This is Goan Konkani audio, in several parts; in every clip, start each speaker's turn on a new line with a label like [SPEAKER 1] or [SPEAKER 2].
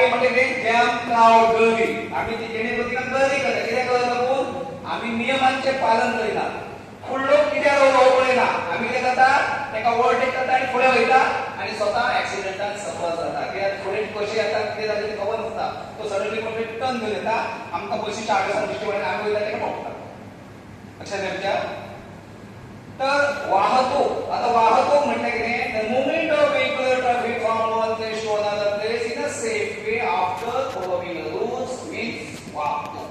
[SPEAKER 1] ट्रॅफिक म्हणजे जॅम, क्राउड, गर्दी. आमी ती जेणे करून गर्दी करता. कित्याक लागून आमी नियमांचें पालन करिना. फुडलो कित्याक हो पळयना, आमी कितें करता ताका ओवरटेक करता आनी फुडें वयता आनी स्वता एक्सिडंटान सफर जाता. कित्याक फुडें कशी येता कितें जाता तें खबर नासता. तो सडनली कोण तरी टर्न घेवन येता, आमकां बशीच्या आडवेसान दिश्टी पडटा, आमी वयता ताका ठोकता. लक्षात आमच्या. तर वाहतूक, आता वाहतूक म्हटल्यार कितें? The movement of vehicular traffic from one place to another place in a safe way after following rules means वाहतूक,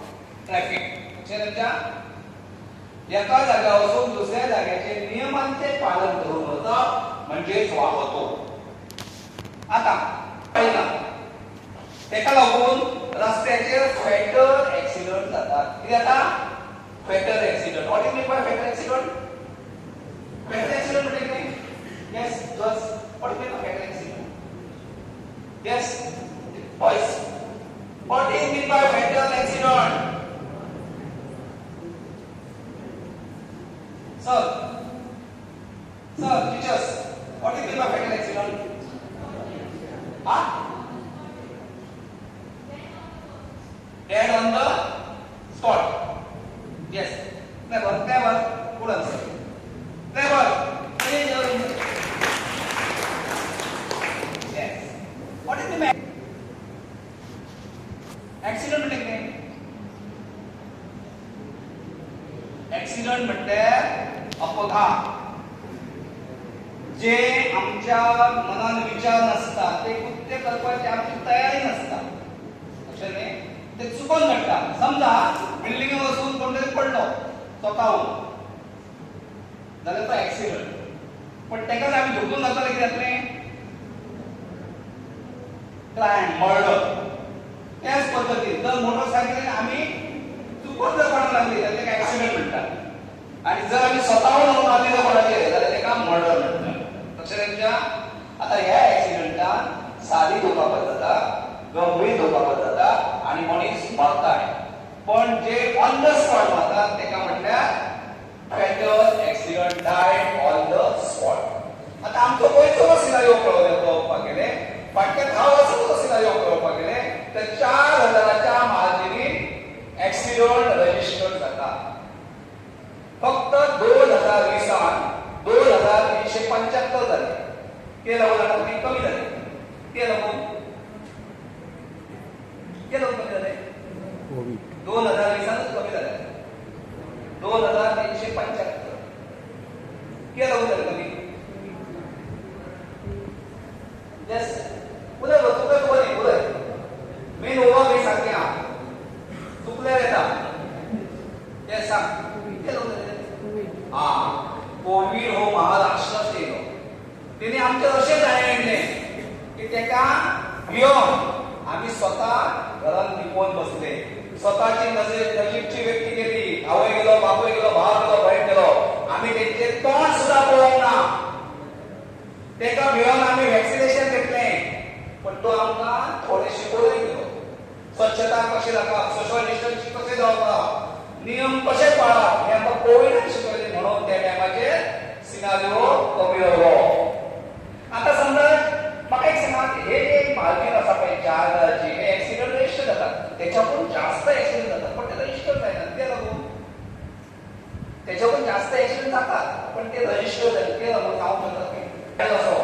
[SPEAKER 1] ट्रॅफिक. लक्षात आमच्या. एका जाग्या वचून दुसऱ्या जाग्याचे नियमांचे पालन करून वचप म्हणजेच वाहतूक. आता तेका लागून रस्त्याचेर फेटल एक्सिडंट जातात. कितें जाता? Fatal accident. What is mean by fatal accident? Fatal accident म्हणजे कितें? Yes girls, what is mean by fatal accident? Yes boys, what is mean by fatal accident? Sir, sir, teachers, what is mean by fatal accident? हा, dead on the spot. Yes, never, never. Good answer. Never. Yes. What is the accident म्हणजे कितें? एक्सिडंट म्हटल्यार अपघात. जे आमच्या मनान विचार नासता ते कृत्य करपाची आमची तयारी नासता. अशें न्ही, ते चुकोन घडटा. समजा बिल्डिंगे वचून कोण तरी पडलो स्वताहून, जाल्यार तो एक्सिडंट. पण ताकाच आमी धुकलून घातले कितें जातलें? Crime, murder. त्याच पद्दतीन जर मोटरसायकलीन आमी चुकोन जर कोणाक लागली जाल्यार ताका एक्सिडंट म्हणटात, आनी जर आमी स्वताहून मारली जर कोणाचेर जाल्यार ताका मर्डर म्हणटात. लक्षात आमच्या. आता ह्या एक्सिडंटान सादी दुखापत जाता, गंभीर दुखापत जाता आनी मनीस मरताय. पण जे ऑन the spot मरतात ताका म्हटल्यार fatal accident, died on the spot. आता आमचो गोंयचो सिनारियो पळोवपाक गेले, फाटल्या 10 वर्सांचो सिनारियो पळोवपाक गेले तर 4000च्या मार्जिनी एक्सिडंट रजिस्टर्ड जाता. फक्त 2020 2375 जाले. ते लागून आता ती कमी जाले. ते लागून ते लागून कमी जाले. 2020 कमी जाले. 2375 ते लागून जाले कमी. येस, उलय चुकले तुका न्ही, उलय. मेन ओवा मी सांगते हा, चुकल्यार येता. येस सांग, कितें लागून जालें? हा, कोवीड हो महाराष्ट्रात येयलो. तेणी आमचें अशें जाणें की तेका भियोन आमी स्वता घरान लिपोवन बसले. स्वताची नजीकची व्यक्ती गेली, आवय गेलो, बापूय गेलो, भाव गेलो, बहीण गेलो, आमी तेंचे तोंड सुद्दां पळोवंक ना. तेका भियोन आमी वॅक्सिनेशन घेतलें, पण तो आमकां थोडें शिकोवनय गेलो. स्वच्छता कशी राखप, सोशल डिस्टन्सिंग कशें दवरप, नियम कशे पाळप हें आमकां कोविडान शिकयलें. म्हणून त्या टायमाचेर सिनारियो कमी जालो. आता समजा म्हाका एक सांगात, हे जे मार्जीन आसा पळय 4000ची, हे एक्सिडंट रजिस्टर जातात. त्याच्याकून जास्त एक्सिडंट जातात पण ते रजिस्टर जायना. ते लागून त्याच्याकून जास्त एक्सिडंट जातात पण ते रजिस्टर जायना. ते लागून सांगूंक शकतात असो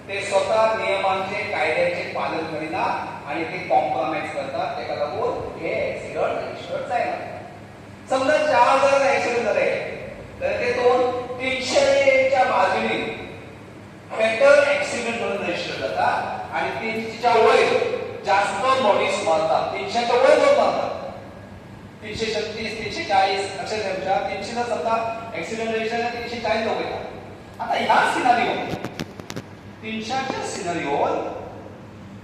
[SPEAKER 1] ते स्वतः नियमांचे कायद्याचे पालन करिना आणि ते कॉम्प्रोमाइज करतात. तेका लागून हे एक्सिडंट रजिस्टर जायना. समजा 4000 एक्सिडंट जाले तर ते 300च्या मार्जिनी फेटल एक्सिडंट म्हणून रजिस्टर जाता आणि 300च्या वयर जास्त मनीस मरतात. 300च्या वयर लोक मरतात. 336, 340 लक्षात आमच्या. 300 समजा एक्सिडंट रजिस्टर 340 लोक येतात. आता ह्या scenario 300च्या scenario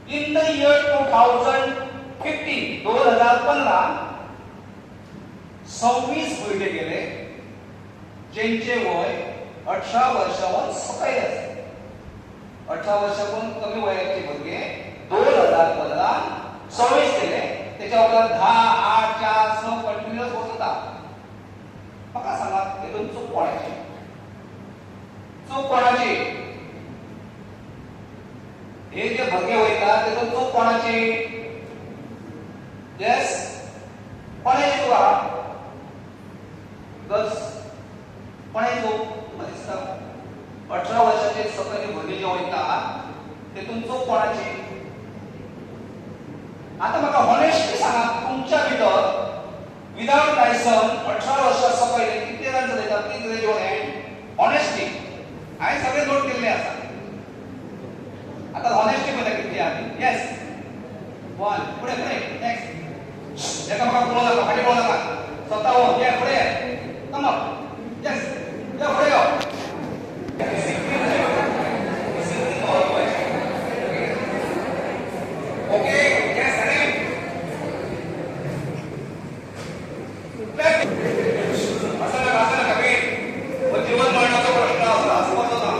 [SPEAKER 1] in the year 2015 2015 26 भुरगे गेले ज्यांचे वय 18 वर्षावर सकयल आसा. 18 वर्षाकून कमी वयाचे भुरगे 2015 26 गेले. त्याच्या उपरांत 10, 8, 4, 6 कंटिन्युअस होत होता. म्हाका सांगात हेतून चूक कोणाची? चूक कोणाची? हे जे भुरगे वयतात तेतून चूक कोणाची? चूक आहा गर्ल्स? कोणाची चूक तुका दिसता? 18 वर्साचे सकयल भुरगे जे वयता तेतून चूक कोणाची? आता म्हाका हॉनेस्टली सांगा, तुमच्या भितर विदाउट लायसन 18 वर्सां सकयल कितले जाण चलयता? Please raise your hand honestly. हांवें सगळे नोट केल्ले आसा. आता हॉनेस्टी पळयता कितली आहा ती. येस, वन. फुडें फुडें, नेक्स्ट. एकामेकाक पळोवं नाका, फाटीं पळोवं नाका. स्वता हो ये, फुडें ये. कम ऑन, येस, यो, फुडें यो. डिसिप्लीन, डिसिप्लीन महत्वाचें. ओके, येस. आनी असं नाका, असं नाका. वेट, हो जीवन मरणाचो प्रश्न आसा, हसपाचो ना.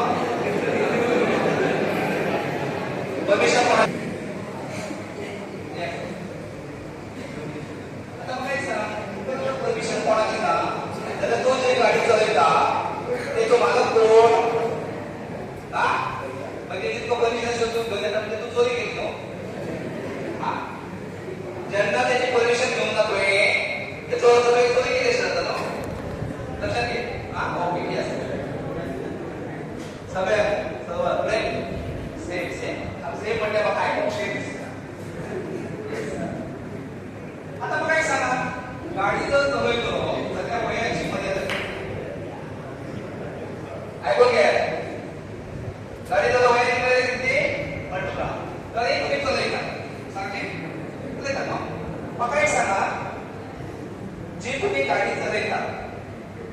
[SPEAKER 1] परमिशन कोणा? Yes. आता म्हाका एक सांग, जर परमिशन कोणाची ना जाल्यार तो जे गाडी चलयता तेचो मालक कोण? हा, म्हणजे तितको परमिशन शोधून घेवन येता म्हणजे तूं चोरी केली न्हू. हा, जेन्ना तेची परमिशन घेवंक ना तुवें, तेचो अर्थ तुवें चोरी केली अशें जाता न्हू. लक्षात घे. हा, ओके, येस. सगळे सगळे सेम सेम सेम म्हणजे म्हाका आयकूंक शें दिसता. आता म्हाका एक सांगा, गाडी जर चलयतलो जाल्यार वयाची मर्यादा कितली? आयकून घे, गाडी जर वयाची मर्यादा कितली? 18. तरी तुमी चलयता, सारकें चलयता न्हू. म्हाका एक सांगा, जी तुमी गाडी चलयता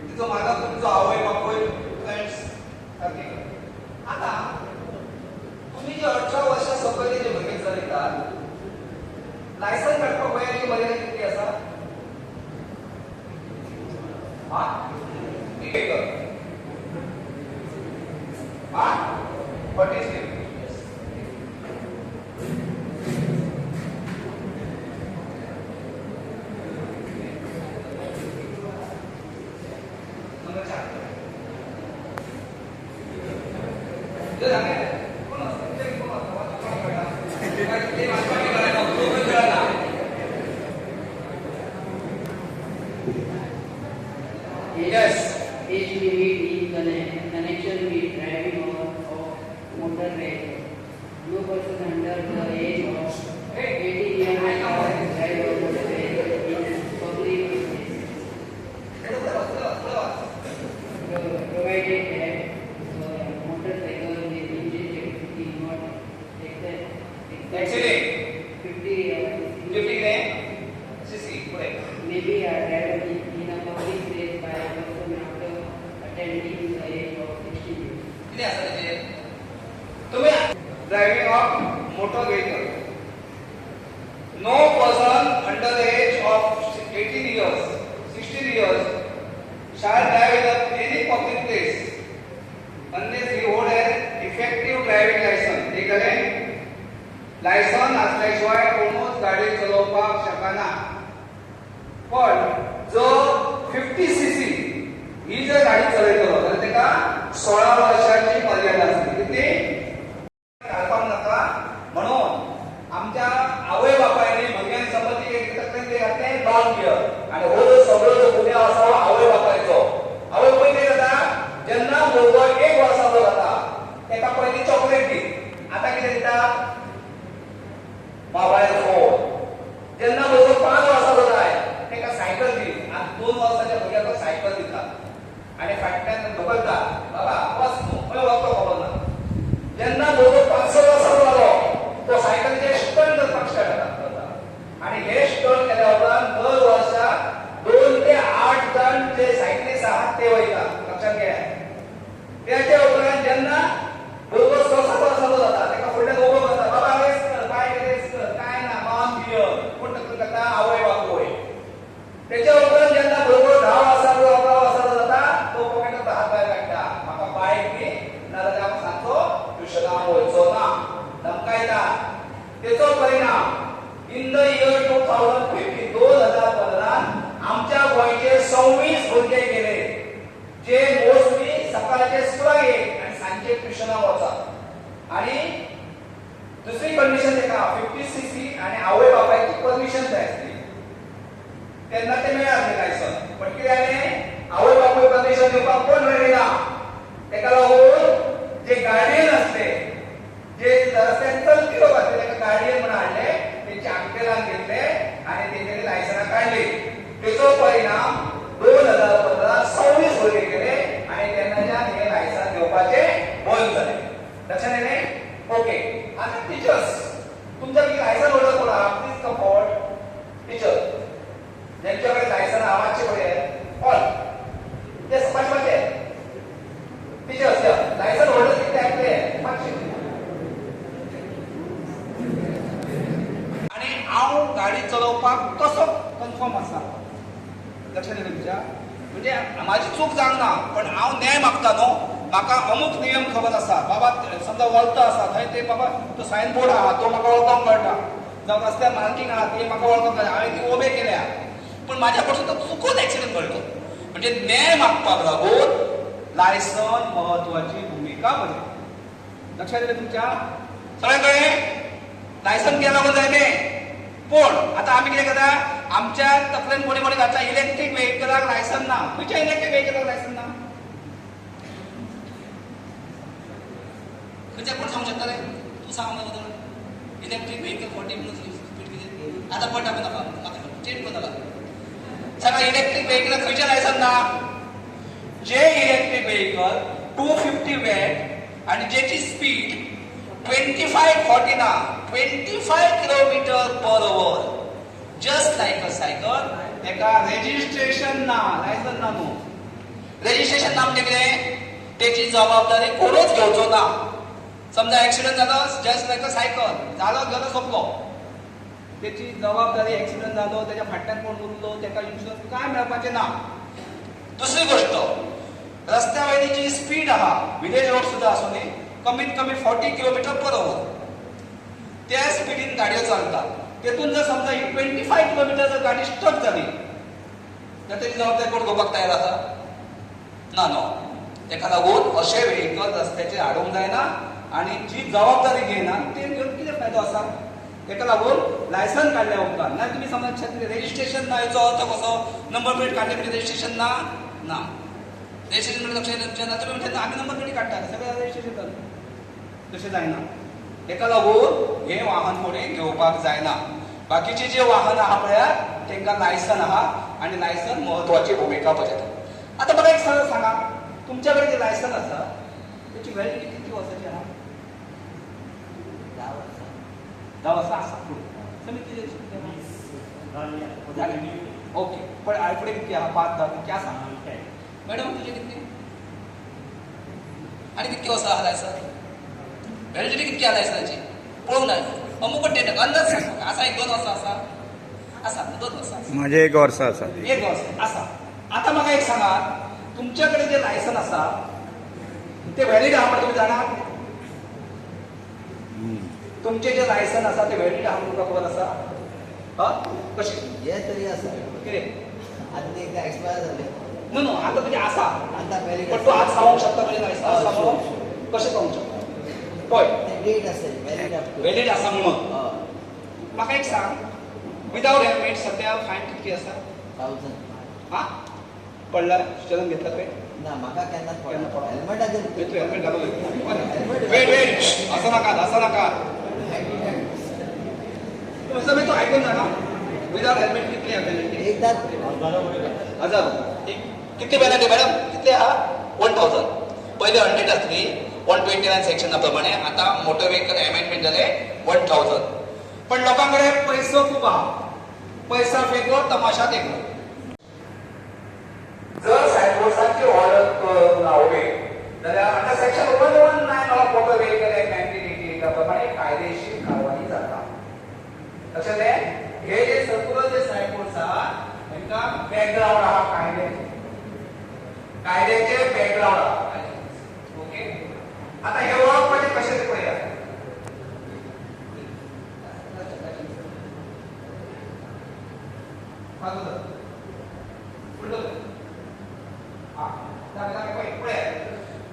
[SPEAKER 1] तिचो मालक तुमचो आवय बापूय, फ्रेंड्स, सारकें? आता तुम्ही जे 18 वर्षां सकयले जे भुरगे चलयतात, लायसन काडपाक वयाची मर्यादा कितली आसा? हा, एक, हा, 46. नंबर 4. जे सांगे कोण आसा? ते कोण आसा? ते वाचपाक कळना, तो कळना. Yes.
[SPEAKER 2] Age limit in connection with driving of motor vehicle. No person under the age of 18 years may drive a motor vehicle in public place,
[SPEAKER 1] पुढे वाच, पुढे वाच, पुढे वाच.
[SPEAKER 2] Provided that the motorcycle with engine capacity not exceed
[SPEAKER 1] Exceeding
[SPEAKER 2] 50
[SPEAKER 1] 50 कितें सीसी. पुढे.
[SPEAKER 2] May be driven in a public place by a person after attaining the age of 16 years.
[SPEAKER 1] कितें आसा तेचेर? तुम्ही driving of motor vehicle, no person under the age of 18 years, 16 years shall drive in any public place unless he hold an effective driving license. ठीक आहे, लायसन असल्याशिवाय कोणूच गाडी चलोवपाक शकना. पण जो 50 सीसी ही जर गाडी चलयतलो जाल्यार ताका 16 वर्षाची मर्यादा आसली. कितली? घालपाक नाका म्हणून आमच्या आवय बापायनी भुरग्यांक समज तकलेन ते घातलें लॉंग गियर. आणि हो जो सगळो जो गुन्यांव आसा हो आवय बापायचो. आवय बापूय कितें जाता, जेन्ना भुरगो 1 वर्साचो जाता ताका पयलीं चॉकलेट दी, आतां कितें दिता? Mobile phone. जेन्ना भुरगो 5 वर्साचो जाय ताका सायकल दी, आतां 2 वर्साच्या भुरग्याक सायकल दिता आनी फाटल्यान धुकलता, बाबा वच तूं, खंय वता खबर ना. जेन्ना भुरगो 5-6 वर्साचो जालो तो सायकलीचे स्टंट करपाक स्टार्ट जाता आनी हे स्टंट केल्या उपरांत दर वर्सा 2 ते 8 जाण जे सायकलीस्ट आहात ते वयता. लक्षात घ्या. त्याच्या उपरांत जेन्ना भुरगो 6-7 वर्साचो जाता ताका फुडल्यान उबो करता, बाबा रेस कर, बायक रेस कर. काय ना, लॉंग गियर. कोण तकली करता? आवय बापूय. त्याच्या उपरांत जेन्ना भुरगो 10 वर्साचो, 11 वर्साचो जाता तो पॉकेटाचो हात भायर काडटा, म्हाका बायक दी, नाजाल्यार हांव सांजचो ट्युशनाक वयचो ना. धमकायता. तेचो परिणाम in the year 2015, 2015 आमच्या गोंयचे 26 भुरगे गेले, जे मोस्टली सकाळचे स्कुलाक येत आनी सांजचे ट्युशनाक वचात. आणि दुसरी कंडिशन ताका 50 सीसी आणि आवय बापायची परमिशन जाय आसली. तेन्ना तेन्ना ते मेळ्ळासलें लायसन. पण कितें जालें, आवय बापूय परमिशन दिवपाक कोण रेडी ना. तेका लागून जे गार्डियन आसले, जे रस्त्यान चलपी लोक आसले, ताका गार्डियन म्हणून हाडले, तेंच्या अंकेलान घेतले आनी तेंच्यांनी लायसनां काडली. तेचो परिणाम 2015 26 भुरगे गेले आनी तेन्नाच्यान हे लायसन घेवपाचें बंद जालें. लक्षात येयलें? ओके. आतां टिचर्स, तुमच्या पैकी लायसन होल्डर कोण आहा? Please come forward. टिचर ज्यांच्या कडेन लायसन आहा मातशे फुडें ऑल. येस, मातशे मातशे टिचर्स, लायसन होल्डर कितले आसले मातशे. आनी हांव गाडी चलोवपाक कसो कन्फर्म आसा, लक्षात येयलें तुमच्या? म्हणजे म्हाजी चूक जावंक ना, पण हांव न्याय मागता न्हू. म्हाका अमूक नियम खबर आसा बाबा, समजा वळतो आसा थंय ते बाबा तो सायन बोर्ड आहा तो म्हाका वळखोंक कळटा, जावं रस्त्यार मार्कींग आहा ती म्हाका वळखोंक कळटा, हांवें ती ओबे केल्या, पूण म्हाज्या कडसून तो चुकून एक्सिडंट घडलो. म्हणजे न्याय मागपाक लागून लायसन म्हत्वाची भुमिका बजायता. लक्षात येयलें तुमच्या? सगळ्यां कळ्ळें? लायसन कित्याक लागून जाय तें. पूण आतां आमी कितें करता, आमच्या तकलेन कोणी कोणी घातला इलेक्ट्रीक वेहिकलाक लायसन ना. खंयच्या इलेक्ट्रीक वेहिकलाक लायसन ना? खंयच्या कोण सांगूंक शकता रे? तूं सांग म्हाका. इलेक्ट्रीक वेहिकल 40 म्हणून स्पीड कितें आतां पडटा नाका, म्हाका चेंज करूं नाका. सांगा, इलेक्ट्रीक वेहिकलाक खंयचें लायसन ना? जे इलेक्ट्रीक वेहिकल 250 वॅट आनी जेची स्पीड 25-40 ना, 25 kilometre per hour, just like a cycle, तेका रेजिस्ट्रेशन ना, लायसन ना न्हू. रेजिस्ट्रेशन ना म्हणजे कितें, तेची जबाबदारी कोणूच घेवचो ना. समजा एक्सिडंट जालो, जस्ट लायक अ सायकल जालो, गेलो, सोंपलो. तेची जबाबदारी एक्सिडंट जालो, तेच्या फाटल्यान कोण उरलो, तेका इन्शुरन्स काय मेळपाचें ना. दुसरी गोष्ट, रस्त्या वयली जी स्पीड आहा, विलेज रोड सुद्दां आसूं न्ही, कमीत कमी 40 किलोमिटर पर our त्या स्पिडीन गाडयो चलतात. तेतून जर समजा ही 25 किलोमिटर जर गाडी स्टक जाली तर तेची जबाबदारी कोण घेवपाक तयार आसा? ना न्हू. तेका लागून अशे वेहिकल रस्त्याचेर हाडूंक जायना आनी जी जबाबदारी घेयना ते घेवन कितें फायदो आसा? तेका लागून लायसन काडल्या उपरांत ना तुमी समजा रेजिस्ट्रेशन ना, हेचो अर्थ कसो, नंबर प्लेट काडले म्हणजे रेजिस्ट्रेशन ना? ना. रेजिस्ट्रेशन म्हणजे लक्षात येयलें तुमच्या? ना तुमी म्हणटा आमी नंबर प्लेटी काडटा, सगळें रेजिस्ट्रेशन जालें. तशें जायना. तेका लागून हें वाहन कोणें घेवपाक जायना. बाकीचे जे वाहन आहा पळयात तेंकां लायसन आहा आनी लायसन म्हत्वाची भुमिका बजायता. आतां म्हाका एक सरळ सांगा, तुमच्या कडेन जें लायसन आसा तेची व्हॅलिडिटी कितली वर्साची आहा?
[SPEAKER 2] 10 वर्सां.
[SPEAKER 1] 10 वर्सां आसा. समीत तुजें जालें? ओके. पण फुडें कितकी आहा? 5, 10 कितकी आसा? मॅडम तुजें कितली आनी कितकी वर्सां आहा लायसन? व्हॅलिडिटी कितकी आहा लायसनाची? पळोवंक ना, अमूकच डेट अंदाज सांग. आसा 1-2 वर्सां आसा? आसा 2 वर्सां आसा.
[SPEAKER 3] म्हाजें 1 वर्स आसा.
[SPEAKER 1] 1 वर्स आसा. आतां म्हाका एक सांगात, तुमच्या कडेन जें लायसन आसा ते व्हॅलीड आहा म्हण तुमी जाणा? तुमचें जें लायसन आसा तें व्हॅलीड आहा म्हण तुमकां खबर आसा? हय, कशें?
[SPEAKER 2] हें तरी आसा.
[SPEAKER 1] कितें?
[SPEAKER 2] आनी एकदां एक्सपायर जालें.
[SPEAKER 1] न्हू न्हू, आतां तुजें आसा,
[SPEAKER 2] आतां व्हॅलीड.
[SPEAKER 1] पण तूं आज सांगूंक शकता तुजें लायसन आसा म्हणून? कशें सांगूंक शकता? पळय,
[SPEAKER 2] डेट आसा, व्हॅलीड
[SPEAKER 1] व्हॅलीड आसा म्हणून. म्हाका एक सांग, विदावट हेल्मेट सद्या फायन कितकी आसा?
[SPEAKER 2] 1000.
[SPEAKER 1] हा, पडला चलन घेतला तुवें?
[SPEAKER 2] ना, म्हाका केन्नाच
[SPEAKER 1] केन्ना
[SPEAKER 2] पडना.
[SPEAKER 1] पडना.
[SPEAKER 2] हेल्मेटाचेर
[SPEAKER 1] तूं हेल्मेट घालून. वेट वेट, असं नाका, असं नाका. सगळें तूं आयकून जाणा, विदावट हेल्मेट कितली आहा पेनल्टी?
[SPEAKER 2] एकदां
[SPEAKER 1] 1000. कितली पेनल्टी मॅडम? कितली आहा? 1000. पयले 100 आसली 129 सेक्शना प्रमाणे, आतां मोटर व्हेकल अमेंडमेंट जालें 1000. पण लोकां कडेन पयसो खूब आहा, पैसा फेको तमाशा देखो. जर सायनबोर्डाची ऑर्डर लावली जाल्यार under section 119 of motor vehicle act 1988 प्रमाणे कायदेशीर कारवाई जाता. लक्षात येलें? हे जे सर्क्युलर जे सायनबोर्ड आहा हेंकां बॅकग्रावंड आहा, कायद्याचे कायद्याचे बॅकग्रावंड आहा. ओके, आतां हे वळखपाचें कशें तें पळयात.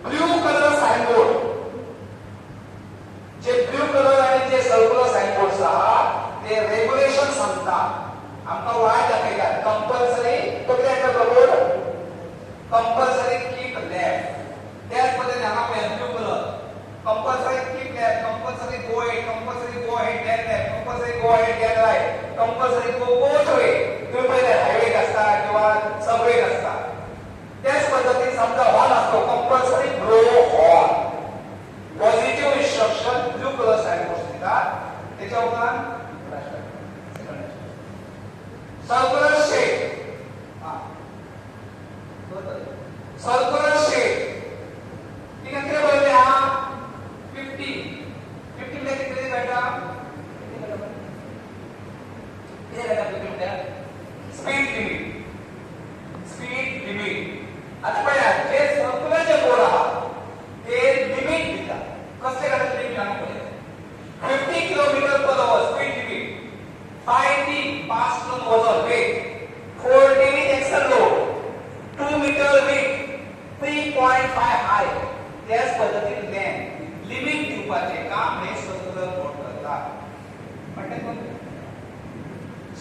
[SPEAKER 1] ब्ल्यू कलर सायनबोर्ड, जे ब्ल्यू कलर आणि जे सर्क्युलर सायनबोर्ड आहा ते रेग्युलेशन सांगता, आमकां वाट दाखयतात. Compulsory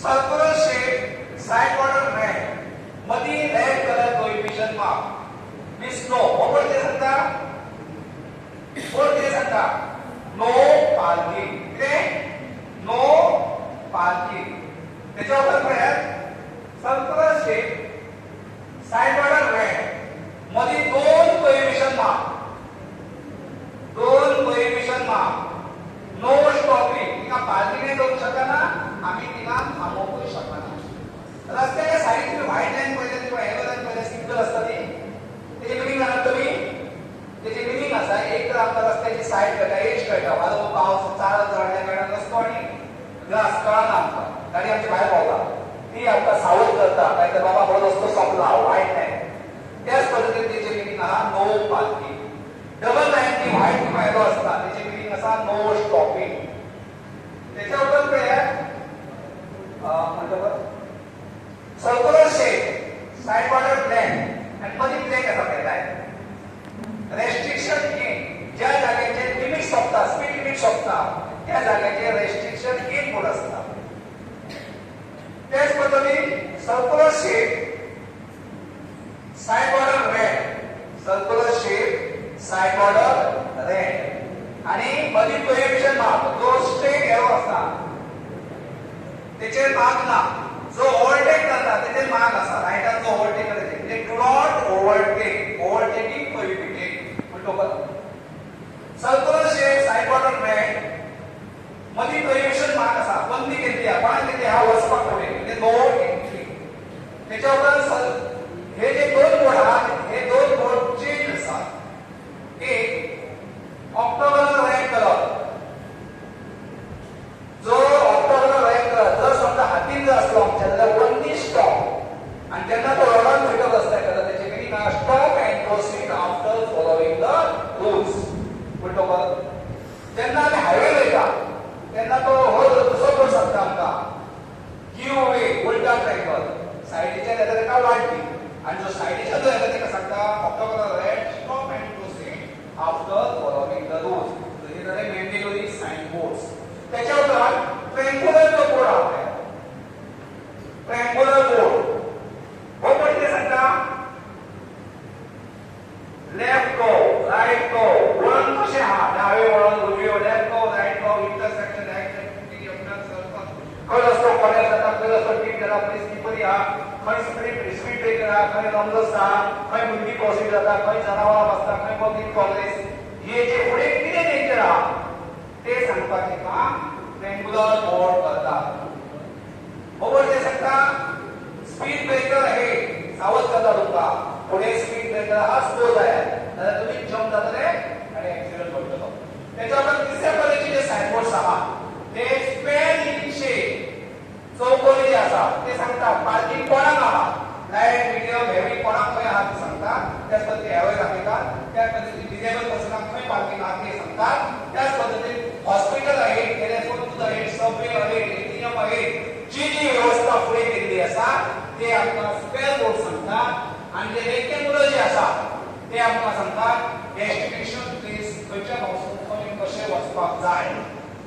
[SPEAKER 1] Circular shape, side border red, मदीं red colour prohibition mark, means no. हो बोर्ड कितें सांगता? बोर्ड कितें सांगता? No parking. कितें? No parking. तेच्या उपरांत पळयात, circular shape, side border red, मदीं दोन प्रोहिबिशन मार्क, दोन प्रोहिबिशन मार्क, नो स्टॉपिंग. थिंगा पार्किंगय करूंक शकना आमी, थिंगा थांबोवंकूय शकना. रस्त्याच्या सायडीन तुमी व्हायट लायन पळयता किंवा येलो लायन पळयता, सिग्नल आसता ती, तेजी मिनींग जाणात तुमी? तेजी मिनींग आसा, एक तर आमकां रस्त्याची सायड कळटा, एज कळटा. वारो, पावस, चार चडल्या कारणान रस्तो आनी ग्रास कळना आमकां, गाडी आमची भायर पावता, ती आमकां सावध करता, काय तर बाबा हो रस्तो सोंपला, व्हायट लायन. त्याच पद्दतीन तेजे मिनींग आहा नो पार्किंग. डबल लायन ती व्हायट किंवा येलो आसता, तेजे मिनींग आसा नो स्टॉपिंग. तेच्या उपरांत पळयात, म्हणटकच circular shape, side border black आनी मदीं ब्लॅक आसा पळय लायन, रेस्ट्रिक्शन इन. ज्या जाग्याचेर लिमीट सोंपता, स्पीड लिमीट सोंपता, त्या जाग्याचेर रेस्ट्रिक्शन इन बोर्ड आसता. त्याच पद्दतीन circular shape, side border red, circular shape, side border red आणि मदीं प्रोहिबिशन मार्क. जो स्ट्रेट एरो आसता तेचेर मार्क ना, जो ओव्हरटेक करता तेचेर मार्क आसा. रायटान जो ओव्हरटेक करता, म्हणजे do not overtake, overtaking prohibited. म्हणटकच circular shape, side border red, मदीं प्रोहिबिशन मार्क आसा, बंदी केल्ली आहा. कोणाक केल्ली आहा? वचपाक फुडें, म्हणजे नो एंट्री. तेच्या उपरांत हे जे दोन बोर्ड आहात, हे दोन बोर्ड चेंज आसात. एक ऑक्टोगनल रेड कलर, जो ऑक्टोगनल रेड कलर जर समजा हातीन जर असलो आमच्या जाल्यार ओनली स्टॉप, आणि जेन्ना तो रोडान वयता रस्त्यार वता, तेचे meaning stop and proceed after following the rules. म्हणटकच जेन्ना आमी हायवे वयता तेन्ना तो हो दुसरो बोर्ड सांगता आमकां गिव वे, उलटा ट्रायंगल, सायडीच्यान येता ताका वाट दी, आणि जो सायडीच्यान जो येता ताका सांगता octagonal red, stop and proceed after following the rules. हे जाले मॅन्डेटरी सायन बोर्ड्स. त्याच्या उपरांत ट्रँग्युलर जो बोर्ड आहा, ट्रँग्युलर बोर्ड, हो बोर्ड कितें सांगता? लेफ्ट कर्व, रायट कर्व, वळण कशें आहा, दावे वळण, उजवे, left curve, right curve, intersection, circle, खंय रस्तो कॉर्नर जाता, खंय रस्तो डीप जाता, खंय स्लिपरी आहा, खंय स्पीड ब्रेकर आहा, खंय लंबरस आहा, खंय भुरगीं क्रॉसींग जाता, खंय जनावरां बसता, खंय पब्लीक कॉलेज, हे जे फुडें कितें डेंजर आहा ते सांगपाचें काम ट्रँग्युलर बोर्ड करता. हो बोर्ड कितें सांगता? स्पीड ब्रेकर आहे, सावध करता तुमकां, फुडें स्पीड ब्रेकर आहा, स्लो जायात, नाल्यार तुमी जम्प जातले आनी एक्सिडंट घडटलो. तेच्या उपरांत तिसऱ्या पद्दतीचे जे सायन बोर्ड्स आहा ते स्क्वेअर इन शेप, चौकोनी जे आसा, ते सांगता पार्किंग कोणाक आहा, लायट, मिडियम, हेवी कोणाक खंय आहा ते सांगता. त्याच पद्दतीन एरोय दाखयतात. त्याच पद्दतीन डिसेबल पर्सनाक खंय पार्किंग आहा ते सांगतात. त्याच पद्दतीन हॉस्पिटल आहे, टेलिफोन बूथ आहे, सबवे आहे, एटीएम आहे, जी जी व्यवस्था फुडें केल्ली आसा ते आमकां स्क्वेअर बोर्ड सांगता. आनी जे रेक्टेंगुलर जे आसा ते आमकां सांगतात डेस्टिनेशन प्लेस, खंयच्या गांवसून खंय कशें वचपाक जाय.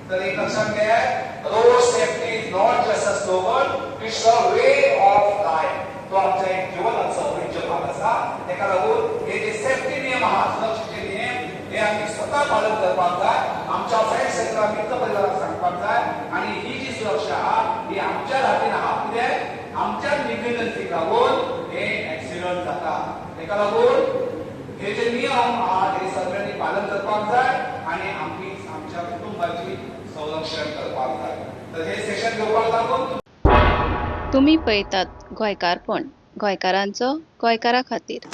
[SPEAKER 1] तर एक लक्षात घेयात, road safety is not just a slogan, it's a way of life. तो आमच्या एक जीवनाचो अविभाज्य भाग आसा. तेका लागून हे जे सेफ्टी नियम आहा, सुरक्षेचे नियम, हे आमी स्वता पालन करपाक जाय, आमच्या फ्रेंड सर्कल, मित्र परिवाराक सांगपाक जाय. आनी ही जी सुरक्षा आहा ही आमच्या हातीन आहा. कित्याक आमच्या निग्लिजन्सीक लागून हे एक्सिडंट जाता. तेका लागून हे जे नियम आहात हे सगळ्यांनी पालन करपाक जाय आनी आमी आमच्या कुटुंबाची संरक्षण करपाक जाय. तर हे सेशन घेवपाक लागून
[SPEAKER 3] तुमी पळयतात गोंयकारपण, गोंयकारांचो गोंयकारा खातीर.